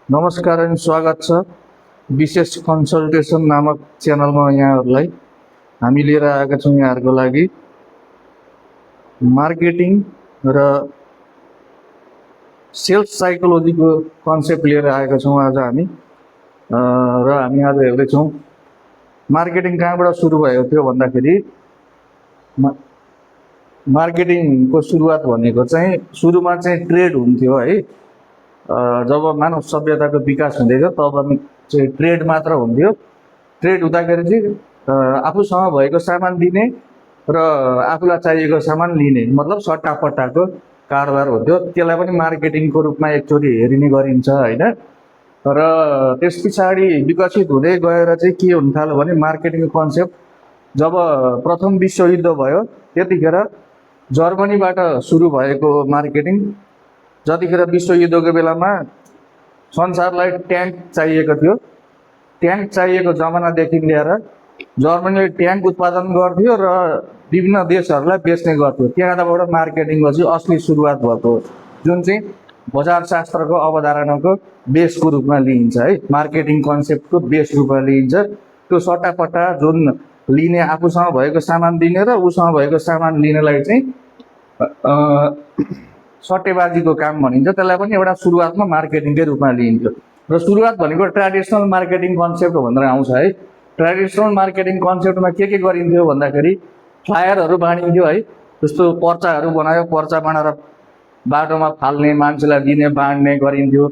नमस्कार अनि स्वागत छ विशेष कन्सल्टेसन नामक च्यानलमा यहाँहरूलाई हामी लिएर आएका छौँ यहाँहरूको लागि मार्केटिङ र सेल्स साइकोलोजीको कन्सेप्ट लिएर आएका छौँ आज हामी र हामी आज हेर्दैछौँ मार्केटिङ कहाँबाट सुरु भएको थियो भन्दाखेरि मार्केटिङको सुरुवात भनेको चाहिँ सुरुमा चाहिँ ट्रेड हुन्थ्यो है। जब मानव सभ्यताको विकास हुँदै गयो तब चाहिँ ट्रेड मात्र हुन्थ्यो। ट्रेड हुँदाखेरि चाहिँ आफूसँग भएको सामान दिने र आफूलाई चाहिएको सामान लिने मतलब सट्टापट्टाको कारोबार हुन्थ्यो। त्यसलाई पनि मार्केटिङको रूपमा एकचोटि हेरिने गरिन्छ होइन। र त्यस पछाडि विकसित हुँदै गएर चाहिँ के हुन थाल्यो भने मार्केटिङको कन्सेप्ट जब प्रथम विश्वयुद्ध भयो त्यतिखेर जर्मनीबाट सुरु भएको मार्केटिङ। जतिखेर विश्वयुद्धको बेलामा संसारलाई ट्याङ्क चाहिएको थियो, ट्याङ्क चाहिएको जमानादेखि लिएर जर्मनीले ट्याङ्क उत्पादन गर्थ्यो र विभिन्न देशहरूलाई बेच्ने गर्थ्यो। त्यहाँबाट मार्केटिङको चाहिँ असली सुरुवात भएको जुन चाहिँ बजारशास्त्रको अवधारणाको बेसको रूपमा लिइन्छ है। मार्केटिङ कन्सेप्टको बेस रूपमा लिइन्छ। त्यो सट्टापट्टा जुन लिने आफूसँग भएको सामान दिने र उसँग भएको सामान लिनेलाई चाहिँ सट्टेबाजीको काम भनिन्छ। त्यसलाई पनि एउटा सुरुवातमा मार्केटिङकै रूपमा लिइन्थ्यो र सुरुवात भनेको ट्रेडिसनल मार्केटिङ कन्सेप्ट भनेर आउँछ है। ट्रेडिसनल मार्केटिङ कन्सेप्टमा के गरिन्थ्यो भन्दाखेरि फ्लायरहरू बाँडिन्थ्यो है। जस्तो पर्चाहरू बनायो, पर्चा बनाएर बाटोमा फाल्ने, मान्छेलाई दिने, बाँड्ने गरिन्थ्यो।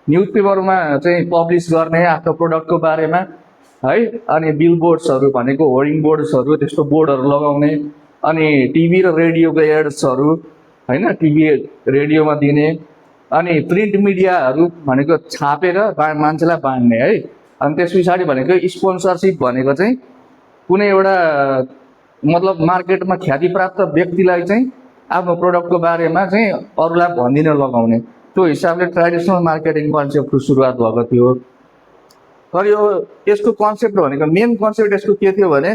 न्युजपेपरमा चाहिँ पब्लिस गर्ने आफ्नो प्रडक्टको बारेमा है। अनि बिलबोर्ड्सहरू भनेको होर्डिङ बोर्ड्सहरू, त्यस्तो बोर्डहरू लगाउने। अनि टिभी र रेडियोको एड्सहरू होइन, टिभी रेडियोमा दिने। अनि प्रिन्ट मिडियाहरू भनेको छापेर मान्छेलाई बाँड्ने है। अनि त्यस पछाडि भनेको स्पोन्सरसिप भनेको चाहिँ कुनै एउटा मतलब मार्केटमा ख्यातिप्राप्त व्यक्तिलाई चाहिँ आफ्नो प्रडक्टको बारेमा चाहिँ अरूलाई भनिदिन लगाउने। त्यो हिसाबले ट्रेडिसनल मार्केटिङ कन्सेप्टको सुरुवात भएको थियो। तर यसको कन्सेप्ट भनेको मेन कन्सेप्ट यसको के थियो भने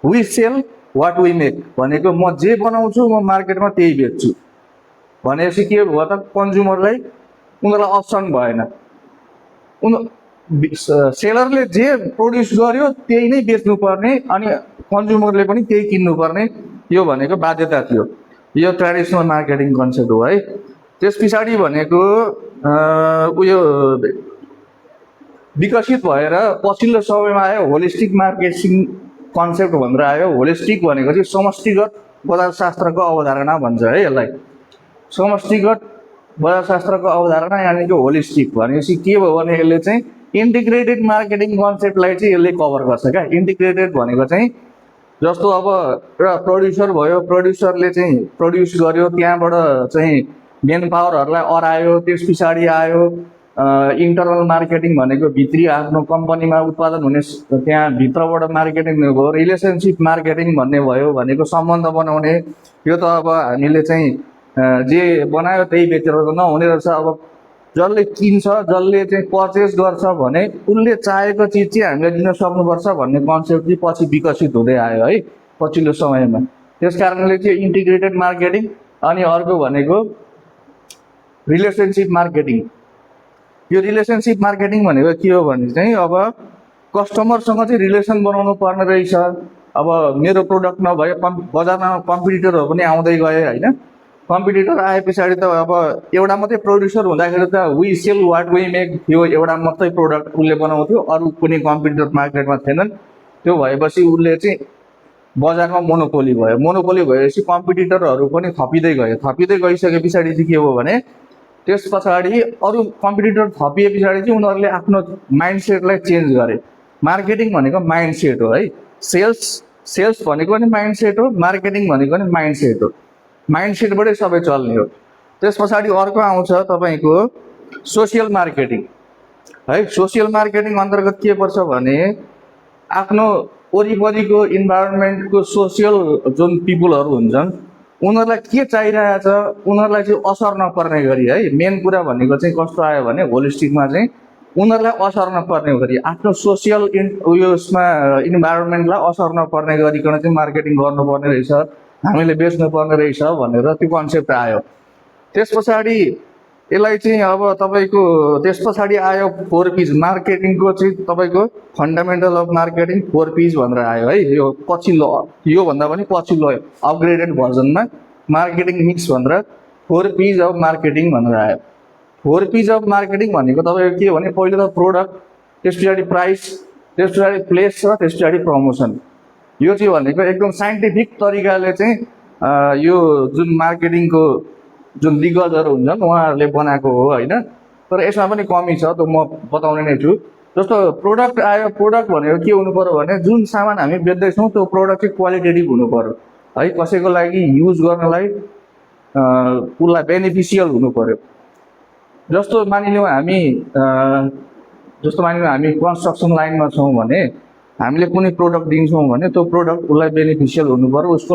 we sell what we make भनेको म जे बनाउँछु म मार्केटमा त्यही बेच्छु भनेपछि के भयो त कन्ज्युमरलाई उनीहरूलाई अप्सन भएन। सेलरले जे प्रड्युस गर्यो त्यही नै बेच्नुपर्ने अनि कन्ज्युमरले पनि त्यही किन्नुपर्ने, यो भनेको बाध्यता थियो। यो ट्रेडिसनल मार्केटिङ कन्सेप्ट हो है। त्यस पछाडि भनेको उयो विकसित भएर पछिल्लो समयमा आयो होलिस्टिक मार्केटिङ कन्सेप्ट भनेर आयो। होलिस्टिक भनेको चाहिँ समष्टिगत बजारशास्त्रको अवधारणा भन्छ है यसलाई। समष्टिगत बजारशास्त्रको अवधारणा यानि कि होलिस्टिक भनेपछि के भयो भने यसले चाहिँ इन्टिग्रेटेड मार्केटिङ कन्सेप्टलाई चाहिँ यसले कभर गर्छ क्या। इन्टिग्रेटेड भनेको चाहिँ जस्तो अब एउटा प्रड्युसर भयो, प्रड्युसरले चाहिँ प्रड्युस गर्यो, त्यहाँबाट चाहिँ मेन पावरहरूलाई अरायो, त्यस पछाडि आयो इन्टरनल मार्केटिङ भनेको भित्री आफ्नो कम्पनीमा उत्पादन हुने त्यहाँ भित्रबाट मार्केटिङ भयो। रिलेसनसिप मार्केटिङ भन्ने भयो भनेको सम्बन्ध बनाउने। यो त अब हामीले चाहिँ जे बनायो त्यही बेचेर त नहुने रहेछ। अब जसले किन्छ, जसले चाहिँ पर्चेस गर्छ भने उसले चाहेको चिज चाहिँ हामीले दिन सक्नुपर्छ भन्ने कन्सेप्ट चाहिँ पछि विकसित हुँदै आयो है पछिल्लो समयमा। त्यस कारणले चाहिँ इन्टिग्रेटेड मार्केटिङ। अनि अर्को भनेको रिलेसनसिप मार्केटिङ। यो रिलेसनसिप मार्केटिङ भनेको के हो भने चाहिँ अब कस्टमरसँग चाहिँ रिलेसन बनाउनु पर्ने रहेछ। अब मेरो प्रोडक्ट नभए बजारमा कम्पिटिटरहरू पनि आउँदै गए होइन। कम्पिटिटर आए पछाडि त अब एउटा मात्रै प्रड्युसर हुँदाखेरि त we sell what we make थियो, एउटा मात्रै प्रोडक्ट उसले बनाउँथ्यो, अरू कुनै कम्पिटिटर मार्केटमा थिएनन्। त्यो भएपछि उसले चाहिँ बजारमा मोनोपोली भयो। मोनोपोली भएपछि कम्पिटिटरहरू पनि थपिँदै गयो। थपिँदै गइसके पछाडि चाहिँ के हो भने त्यस पछाडि अरू कम्पिटिटर थपिए पछाडि चाहिँ उनीहरूले आफ्नो माइन्डसेटलाई चेन्ज गरे। मार्केटिङ भनेको माइन्डसेट हो है। सेल्स भनेको पनि माइन्डसेट हो, मार्केटिङ भनेको पनि माइन्डसेट हो। माइन्डसेटबाटै सबै चल्ने हो। त्यस पछाडि अर्को आउँछ तपाईँको सोसियल मार्केटिङ है। सोसियल मार्केटिङ अन्तर्गत के पर्छ भने आफ्नो वरिपरिको इन्भाइरोमेन्टको सोसियल जुन पिपुलहरू हुन्छन् उनीहरूलाई के चाहिरहेछ उनीहरूलाई चाहिँ असर नपर्ने गरी है। मेन कुरा भनेको चाहिँ कस्तो आयो भने होलिस्टिकमा चाहिँ उनीहरूलाई असर नपर्ने गरी आफ्नो सोसियल उयसमा इन्भाइरोमेन्टलाई असर नपर्ने गरिकन चाहिँ मार्केटिङ गर्नुपर्ने रहेछ, हामीले बेच्नुपर्ने रहेछ भनेर त्यो कन्सेप्ट आयो। त्यस पछाडि यसलाई चाहिँ अब तपाईँको त्यस पछाडि आयो 4Ps मार्केटिङको चाहिँ तपाईँको फन्डामेन्टल अफ मार्केटिङ 4Ps भनेर आयो है। यो पछिल्लो योभन्दा पनि पछिल्लो अपग्रेडेड भर्जनमा मार्केटिङ मिक्स भनेर 4Ps अफ मार्केटिङ भनेर आयो। 4Ps अफ मार्केटिङ भनेको तपाईँको के भने पहिलो त प्रोडक्ट, त्यस पछाडि प्राइस, त्यस पछाडि प्लेस र त्यस पछाडि प्रमोसन। यो चाहिँ भनेको एकदम साइन्टिफिक तरिकाले चाहिँ यो जुन मार्केटिङको जुन दिग्गजहरू हुन्छन् उहाँहरूले बनाएको हो होइन। तर यसमा पनि कमी छ, त्यो म बताउने नै छु। जस्तो प्रोडक्ट आयो, प्रोडक्ट भनेको के हुनु पर्यो भने जुन सामान हामी बेच्दैछौँ त्यो प्रोडक्ट चाहिँ क्वालिटेटिभ हुनु पर्यो है। कसैको लागि युज गर्नलाई उसलाई बेनिफिसियल हुनु पर्यो। जस्तो मानिलिउँ हामी कन्स्ट्रक्सन लाइनमा छौँ भने हामीले कुनै प्रोडक्ट दिन्छौँ भने त्यो प्रोडक्ट उसलाई बेनिफिसियल हुनु पर्यो, उसको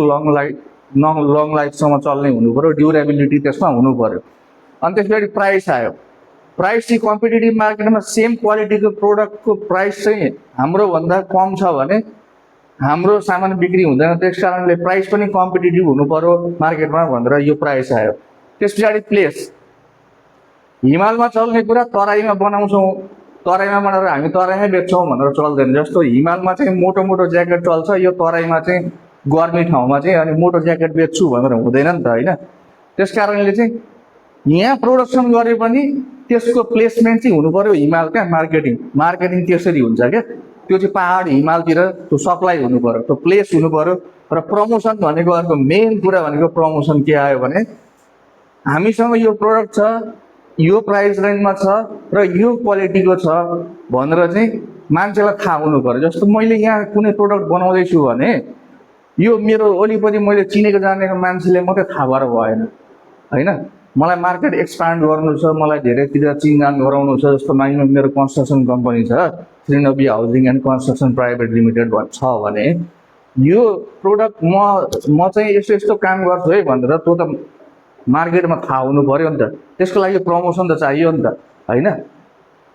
लङ लाइफसम्म चल्ने हुनु पर्यो, ड्युरेबिलिटी त्यसमा हुनु पर्यो। अनि त्यसपछि प्राइस आयो। प्राइस चाहिँ कम्पिटेटिभ मार्केटमा सेम क्वालिटीको प्रोडक्टको प्राइस चाहिँ हाम्रोभन्दा कम छ भने हाम्रो सामान बिक्री हुँदैन। त्यस कारणले प्राइस पनि कम्पिटेटिभ हुनु पर्यो मार्केटमा भनेर यो प्राइस आयो। त्यस पछाडि प्लेस, हिमालमा चल्ने कुरा तराईमा बनाउँछौँ, तराईमा बनाएर हामी तराईमै बेच्छौँ भनेर चल्दैन। जस्तो हिमालमा चाहिँ मोटो मोटो ज्याकेट चल्छ, यो तराईमा चाहिँ गर्मी ठाउँमा चाहिँ अनि मोटो ज्याकेट बेच्छु भनेर हुँदैन नि त होइन। त्यस कारणले चाहिँ यहाँ प्रोडक्सन गरे पनि त्यसको प्लेसमेन्ट चाहिँ हुनु पर्यो हिमाल। क्या मार्केटिङ त्यसरी हुन्छ क्या, त्यो चाहिँ पहाड हिमालतिर त्यो सप्लाई हुनु पर्यो, त्यो प्लेस हुनु पर्यो। र प्रमोसन भनेको अर्को मेन कुरा भनेको प्रमोसन के आयो भने हामीसँग यो प्रोडक्ट छ, यो प्राइस रेन्जमा छ र यो क्वालिटीको छ भनेर चाहिँ मान्छेलाई थाहा हुनु पर्यो। जस्तो मैले यहाँ कुनै प्रोडक्ट बनाउँदैछु भने यो मेरो वरिपरि मैले चिनेको जानेको मान्छेले मात्रै थाहा भएर भएन होइन। मलाई मार्केट एक्सपान्ड गर्नु छ, मलाई धेरैतिर चिनजान गराउनु छ। जस्तो मानिलिउँ मेरो कन्स्ट्रक्सन कम्पनी छ, Shrinavi housing and construction private limited छ भने यो प्रोडक्ट म चाहिँ यस्तो यस्तो काम गर्छु है भनेर त्यो त मार्केटमा थाहा हुनु पर्यो नि त। त्यसको लागि प्रमोसन त चाहियो नि त होइन।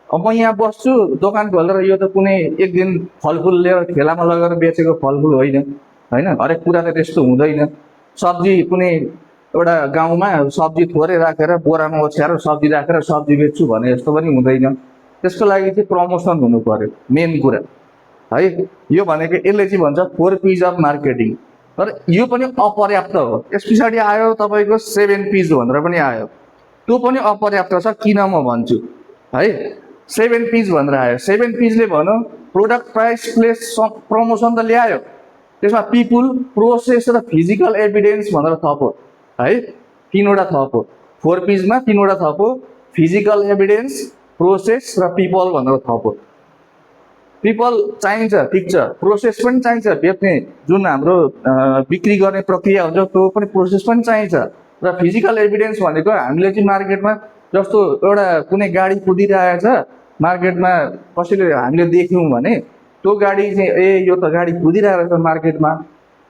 अब म यहाँ बस्छु दोकान खोलेर, यो त कुनै एक दिन फलफुल ल्याएर ठेलामा लगेर बेचेको फलफुल होइन होइन। हरेक कुरा त त्यस्तो हुँदैन। सब्जी कुनै एउटा गाउँमा सब्जी थोरै राखेर बोरामा ओछ्याएर सब्जी राखेर सब्जी बेच्छु भने जस्तो पनि हुँदैन। त्यसको लागि चाहिँ प्रमोसन हुनु पर्यो मेन कुरा है। यो भनेको यसले चाहिँ भन्छ 4Ps अफ मार्केटिङ। तर यो पनि अपर्याप्त हो। यस पछाडि आयो तपाईँको 7Ps भनेर पनि आयो, त्यो पनि अपर्याप्त छ। किन म भन्छु है, 7Ps भनेर आयो। 7Psले भन्यो प्रोडक्ट, प्राइस, प्लेस, प्रमोसन त ल्यायो, त्यसमा पिपुल, प्रोसेस र फिजिकल एभिडेन्स भनेर थप्यो है। तीनवटा थप्यो 4Psमा, तीनवटा थप्यो, फिजिकल एभिडेन्स, प्रोसेस र पिपल भनेर थप्यो। पिपल चाहिन्छ ठिक छ, प्रोसेस पनि चाहिन्छ, बेच्ने जुन हाम्रो बिक्री गर्ने प्रक्रिया हुन्छ त्यो पनि प्रोसेस पनि चाहिन्छ। र फिजिकल एभिडेन्स भनेको हामीले चाहिँ मार्केटमा जस्तो एउटा कुनै गाडी कुदिरहेछ मार्केटमा, कसैले हामीले देख्यौँ भने त्यो गाडी चाहिँ यो त गाडी कुदिरहेको छ मार्केटमा,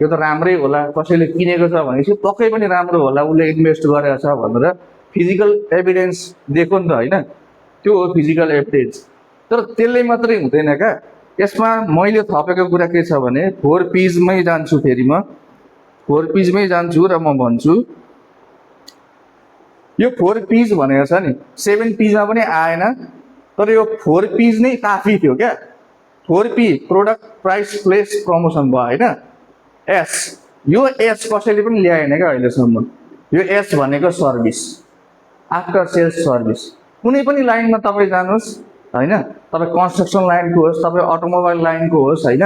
यो त राम्रै होला, कसैले किनेको छ भनेपछि पक्कै पनि राम्रो होला, उसले इन्भेस्ट गरेको छ भनेर फिजिकल एभिडेन्स दिएको नि त होइन। त्यो हो फिजिकल एभिडेन्स। तर त्यसले मात्रै हुँदैन क्या, यसमा मैले थपेको कुरा के छ भने 4Psमै जान्छु। फेरि म 4Psमै जान्छु र म भन्छु यो 4Ps भनेको छ नि 7Psमा पनि आएन। तर यो 4Ps नै काफी थियो क्या। 4P product, price, place, promotion भयो होइन। एस, यो एस कसैले पनि ल्याएन क्या अहिलेसम्म। यो एस भनेको सर्भिस, आफ्टर सेल्स सर्भिस। कुनै पनि लाइनमा तपाईँ जानुहोस् होइन, तपाईँ कन्स्ट्रक्सन लाइनको होस्, तपाईँ अटोमोबाइल लाइनको होस् होइन,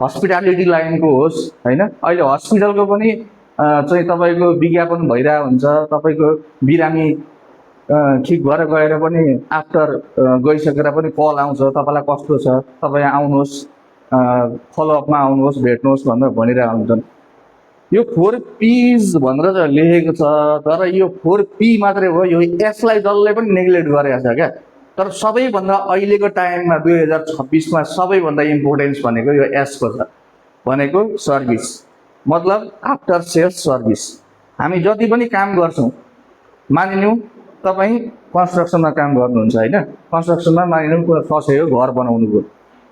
हस्पिटालिटी लाइनको होस् होइन। अहिले हस्पिटलको पनि चाहिँ तपाईँको विज्ञापन भइरहेको हुन्छ। तपाईँको बिरामी ठिक भएर गएर पनि आफ्टर गइसकेर पनि कल आउँछ, तपाईँलाई कस्तो छ, तपाईँ आउनुहोस्, फलोअपमा आउनुहोस्, भेट्नुहोस् भनेर भनिरहेको हुन्छन्। यो 4Ps भनेर चाहिँ लेखेको छ, तर यो 4P मात्रै हो, यो एसलाई जसले पनि नेग्लेक्ट गरेको छ क्या। तर सबैभन्दा अहिलेको टाइममा 2026मा सबैभन्दा इम्पोर्टेन्स भनेको यो एसको छ, भनेको सर्भिस, मतलब आफ्टर सेल्स सर्भिस। हामी जति पनि काम गर्छौँ, मानिलिउँ तपाईँ कन्स्ट्रक्सनमा काम गर्नुहुन्छ होइन, कन्स्ट्रक्सनमा मानिलिउँ फस्यो, घर बनाउनु भयो,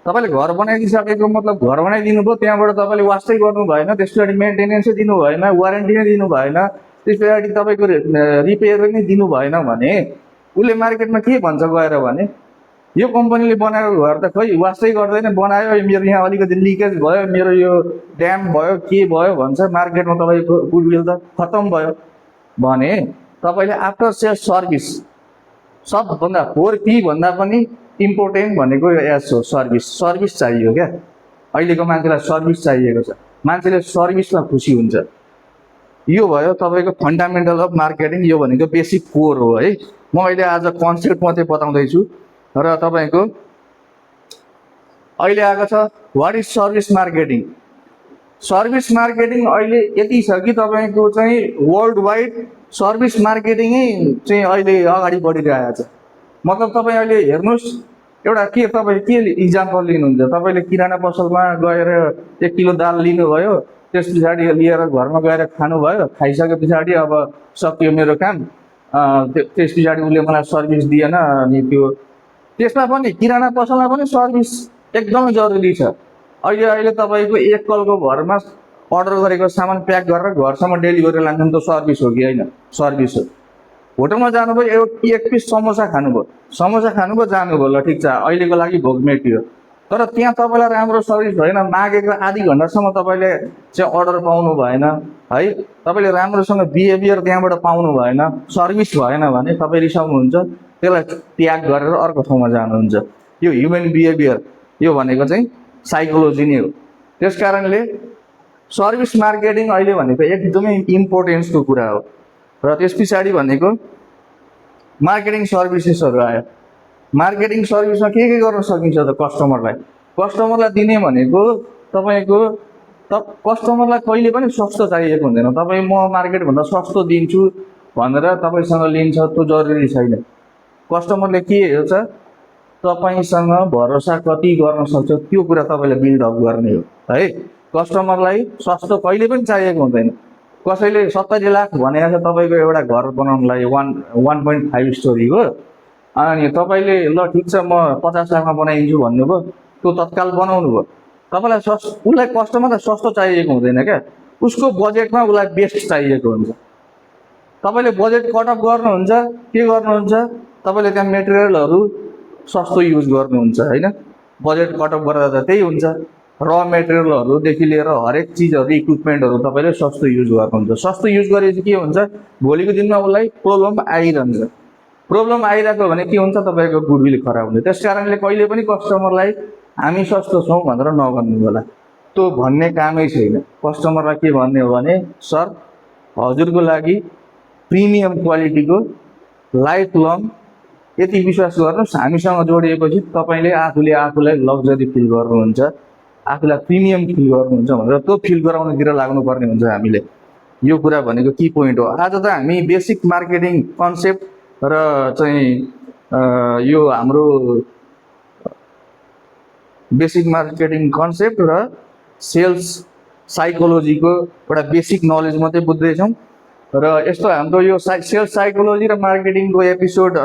तपाईँले घर बनाइदिइसकेको मतलब घर बनाइदिनु भयो, त्यहाँबाट तपाईँले वास्तै गर्नु भएन, त्यसपछि मेन्टेनेन्सै दिनु भएन, वारेन्टी नै दिनु भएन, त्यस पछाडि तपाईँको रिपेयर नै दिनु भएन भने उसले मार्केटमा के भन्छ गएर भने यो कम्पनीले बनाएको घर त खै वास्तै गर्दैन, बनायो मेरो यहाँ अलिकति लिकेज भयो, मेरो यो ड्याम भयो, के भयो भन्छ, मार्केटमा तपाईँको गुडविल त खतम भयो। भने तपाईँले आफ्टर सेल्स सर्भिस सबभन्दा 4P भन्दा पनि इम्पोर्टेन्ट भनेको एस हो, सर्भिस चाहियो क्या। अहिलेको मान्छेलाई सर्भिस चाहिएको छ, मान्छेले सर्भिसमा खुसी हुन्छ। यो भयो तपाईँको फन्डामेन्टल अफ मार्केटिङ, यो भनेको बेसिक कोर हो है। म अहिले आज कन्सेप्ट मात्रै बताउँदैछु र तपाईँको अहिले आएको छ what is service marketing. Service marketing अहिले यति छ कि तपाईँको चाहिँ वर्ल्ड वाइड सर्भिस मार्केटिङै चाहिँ अहिले अगाडि बढिरहेको छ। मतलब तपाईँ अहिले हेर्नुहोस्, एउटा के तपाईँ के इक्जाम्पल लिनुहुन्छ, तपाईँले किराना पसलमा गएर 1 किलो दाल लिनुभयो, त्यस पछाडि लिएर घरमा गएर खानुभयो, खाइसके पछाडि अब सकियो मेरो काम, त्यस पछाडि उसले मलाई सर्भिस दिएन। अनि त्यसमा पनि किराना पसलमा पनि सर्भिस एकदमै जरुरी छ। अहिले तपाईँको 1 कलको भरमा अर्डर गरेको सामान प्याक गरेर घरसम्म डेलिभरी लान्छन्, त सर्भिस हो कि होइन? सर्भिस हो। होटलमा जानुभयो, एक पिस समोसा खानुभयो जानुभयो, ल ठिक छ, अहिलेको लागि भोक मेटियो। तर त्यहाँ तपाईँलाई राम्रो सर्भिस भएन, मागेको आधी घन्टासम्म तपाईँले चाहिँ अर्डर पाउनु भएन है, तपाईँले राम्रोसँग बिहेभियर त्यहाँबाट पाउनु भएन, सर्भिस भएन भने तपाईँ रिसाउनुहुन्छ, त्यसलाई त्याग गरेर अर्को ठाउँमा जानुहुन्छ। यो ह्युमन बिहेभियर, यो भनेको चाहिँ साइकोलोजी नै हो। त्यस कारणले सर्भिस मार्केटिङ अहिले भनेको एकदमै इम्पोर्टेन्सको कुरा हो। र त्यस पछाडि भनेको मार्केटिङ सर्भिसेसहरू आयो। मार्केटिङ सर्भिसमा के गर्न सकिन्छ त? कस्टमरलाई दिने भनेको तपाईँको कस्टमरलाई कहिले पनि सस्तो चाहिएको हुँदैन। तपाईँ म मार्केटभन्दा सस्तो दिन्छु भनेर तपाईँसँग लिन्छ त्यो जरुरी छैन। कस्टमरले के हेर्छ, तपाईँसँग भरोसा कति गर्न सक्छ, त्यो कुरा तपाईँले बिल्डअप गर्ने हो है। कस्टमरलाई सस्तो कहिले पनि चाहिएको हुँदैन। कसैले 70 लाख भनेको छ तपाईँको एउटा घर बनाउनलाई 1.5 स्टोरीको, अनि तपाईँले ल ठिक छ म 50 लाखमा बनाइदिन्छु भन्नुभयो, त्यो तत्काल बनाउनु भयो। तपाईँलाई उसलाई कस्टमरलाई सस्तो चाहिएको हुँदैन क्या, उसको बजेटमा उसलाई बेस्ट चाहिएको हुन्छ। तपाईँले बजेट कटअप गर्नुहुन्छ, के गर्नुहुन्छ, तपाईँले त्यहाँ मेटेरियलहरू सस्तो युज गर्नुहुन्छ होइन। बजेट कटअप गर्दा त त्यही हुन्छ, र मेटेरियलहरूदेखि लिएर हरेक चिजहरू इक्विपमेन्टहरू तपाईँले सस्तो युज गर्नुहुन्छ। सस्तो युज गरेपछि के हुन्छ, भोलिको दिनमा उसलाई प्रब्लम आइरहन्छ। प्रब्लम आइरहेको भने के हुन्छ, तपाईँको गुडविल खराब हुन्छ। त्यस कारणले कहिले पनि कस्टमरलाई हामी सस्तो छौँ भनेर नभन्नु होला, त्यो भन्ने कामै छैन। कस्टमरलाई के भन्ने हो भने, सर हजुरको लागि प्रिमियम क्वालिटीको लाइफ लङ यति विश्वास गर्नुहोस्, हामीसँग जोडिएपछि तपाईँले आफूलाई लग्जरी फिल गर्नुहुन्छ, आफूलाई प्रिमियम फिल गर्नुहुन्छ भनेर त्यो फिल गराउनतिर लाग्नुपर्ने हुन्छ हामीले। यो कुरा भनेको की पोइन्ट हो। आज त हामी बेसिक मार्केटिङ कन्सेप्ट र चाहिँ यो हाम्रो बेसिक मार्केटिङ कन्सेप्ट र सेल्स साइकोलोजीको एउटा बेसिक नलेज मात्रै बुझ्दैछौँ। र यस्तो हाम्रो यो सेल्स साइकोलोजी र मार्केटिङको एपिसोड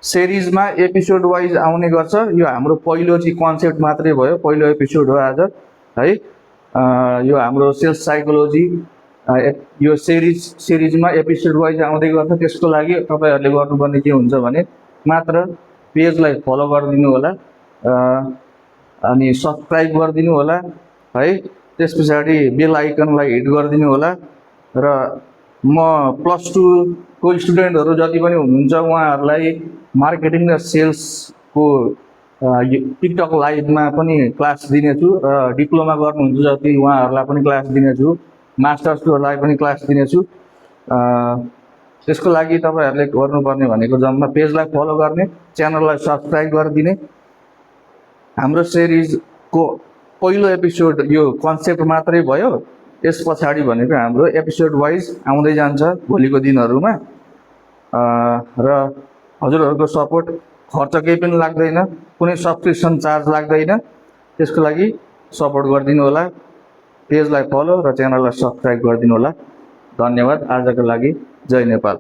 सिरिजमा एपिसोड वाइज आउने गर्छ। यो हाम्रो पहिलो चाहिँ कन्सेप्ट मात्रै भयो, पहिलो एपिसोड हो आज है। यो हाम्रो सेल्स साइकोलोजी यो सिरिजमा एपिसोड वाइज आउँदै गर्छ। त्यसको लागि तपाईँहरूले गर्नुपर्ने के हुन्छ भने मात्र पेजलाई फलो गरिदिनु होला, अनि सब्सक्राइब गरिदिनु होला है। त्यस पछाडि बेल आइकनलाई हिट गरिदिनु होला। र म +2 को स्टुडेन्टहरू जति पनि हुनुहुन्छ उहाँहरूलाई मार्केटिङ र सेल्सको टिकटक लाइभमा पनि क्लास दिनेछु, र डिप्लोमा गर्नुहुन्छ जति उहाँहरूलाई पनि क्लास दिनेछु, मास्टर्सकोलाई पनि क्लास दिनेछु। त्यसको लागि तपाईँहरूले गर्नुपर्ने भनेको जम्मा पेजलाई फलो गर्ने, च्यानललाई सब्सक्राइब गरिदिने। हाम्रो सिरिजको पहिलो एपिसोड यो कन्सेप्ट मात्रै भयो, त्यस पछाडि भनेको हाम्रो एपिसोड वाइज आउँदै जान्छ भोलिको दिनहरूमा। र हजुरहरूको सपोर्ट खर्च केही पनि लाग्दैन, कुनै सब्सक्रिप्सन चार्ज लाग्दैन। त्यसको लागि सपोर्ट गरिदिनु होला, पेजलाई फलो र च्यानललाई सब्सक्राइब गरिदिनु होला। धन्यवाद। आजको लागि जय नेपाल।